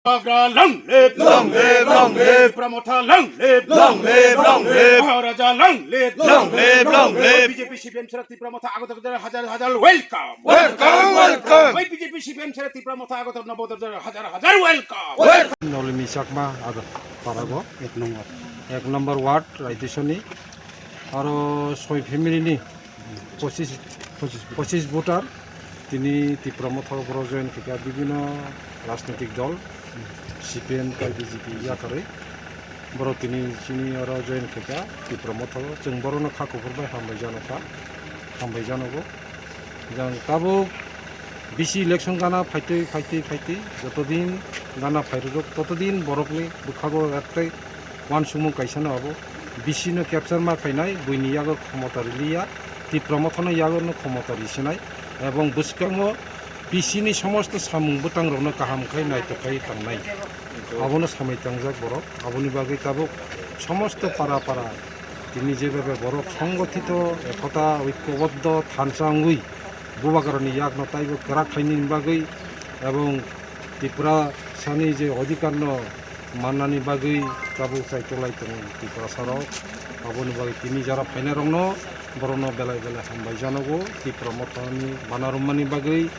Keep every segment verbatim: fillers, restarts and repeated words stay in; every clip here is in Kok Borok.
Tiprasa long live, long live, long live. Tipra Motha long live, long live, long live. Maharaja long live, long live, long live. B J P, C P M sara Tipra Motha Agartala hajar hajar welcome. Welcome, welcome. Oi B J P, C P M sara Tipra Motha Agartala Nabodar hajar hajar welcome. Welcome. Nolini Chakma Agartala parago ek number, ek number ward Raidisoni aro soi family ni pochis, pochis, pochis voter tini Tipra Motha o borok join khaikha bibhinno rajnitik dol, C P M tei B J P yakarwi borok tini chini oro join khaikha Tipra Motha o. Chwng borokno kha kuphur bai hambai jano kha, hambai janogo. Jang tabuk bisi election gana phaitwi, phaitwi, phaitwi, jotodin gana phairwrwk, totodin borokni bwkhago ektwi uansukmung kaisano abo bisi no capture ma khainai, buini yago khomota riliya, Tipra Mothano yago no khomota risinai, ebong bwskango bisi ni somosto samung bwtang rokno kaham khai naithok khai tangnai. Abono samai tangjak borok, aboni bagwi tabuk somosto para para tini jebebe borok songothito, ekota, oikoboddo, thansa wngwi bubagrani yakno taibo kwrak khlainani bagwi ebong Tiprasani je odhikarno mannani bagwi tabuk chai tolai tongo Tiprasarok. Aboni bagwi tini jara phainairokno borokno belai belai hambai janogo Tipra Mothani bana rwmani bagwi.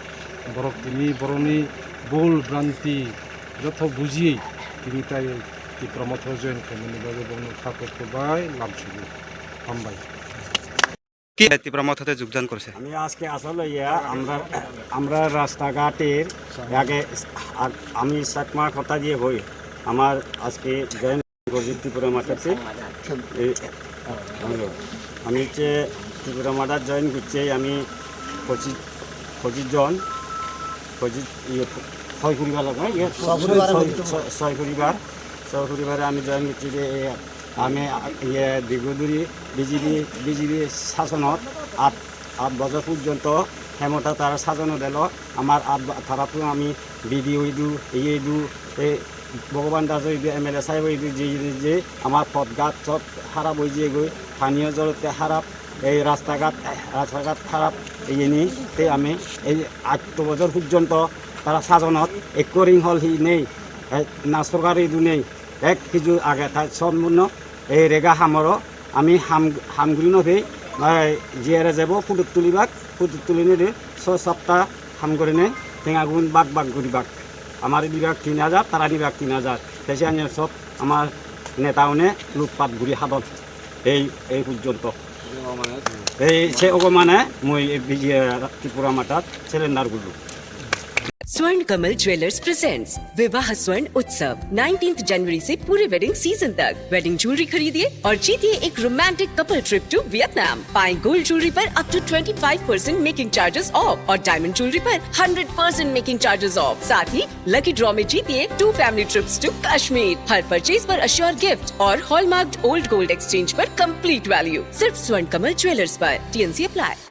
Borok tini borokni bul branti joto bujiwi tini tai Tipra Motha join khaimani bagwi borokno kha kok bai lamsugo. Hambai. কি ত্রিপুরা মথাতে যোগদান করেছে? আমি আজকে আসলে ইয়া, আমরা, আমরা রাস্তাঘাটের আগে আ-, আমি চাকমা কথা দিয়ে হই, আমার আজকে জয়েন করছি ত্রিপুরা মাঠাতে। এই, আমি হচ্ছে ত্রিপুরা মাঠাত জয়েন করছি আমি পঁচিশ, পঁচিশ জন, পঁচিশ, ইয়ে, ছয় পরিবার লাগে, ইয়ে, ছয়, ছয়, ছয় পরিবার, ছয় পরিবারে আমি জয়েন করছি যে এই আমি, ইয়ে, দীর্ঘদিন বিজেপি, বিজেপি শাসনত আট, আট বছর পর্যন্ত ক্ষমতা তারা শাসন দিল। আমার আট ব-, তারা তো আমি বিডিও ইদু, ইয়ে ইদু, এ, ভগবান দাস ইদু, এমএলএ সাহেব ইদু, যে, যে, যে আমার পথঘাট সব খারাপ হয়ে যেগই, পানীয় জলতে খারাপ, এই রাস্তাঘাট, রাস্তাঘাট খারাপ, এই নিয়ে তে আমি এই আট বছর পর্যন্ত তারা শাসনত এক রিং হল হি নেই, এই না সরকার ইদু নেই। Ek hiju age ta sombunno ei rega hamoro ami ham, hamguri no pei, bai jiyare jebo photo tulibak, photo tulinei de so sapta ham gurinei tenga gun bak bak guribak. Amar dibak tin hajar, tara dibak tin hajar. Tei se ani sob amar neta hone lutpat guri hadon. Ei, ei porjonto. Ei se ogo mane mui ei bijiya Tripura Mathat cylinder gulu. Swarn Kamal Jewellers presents Vivah Swarn Utsav, nineteenth January से पूरे wedding season तक। Wedding jewelry खरीदिए और जीतिए एक romantic couple trip to Vietnam। पाएं gold jewelry पर up to twenty five percent making charges off और diamond jewelry पर hundred percent making charges off। साथ ही lucky draw में जीतिए two family trips to Kashmir। हर purchase पर assured gift और hallmarked old gold exchange पर complete value। सिर्फ स्वर्ण कमल ज्वेलर्स पर। T N C apply।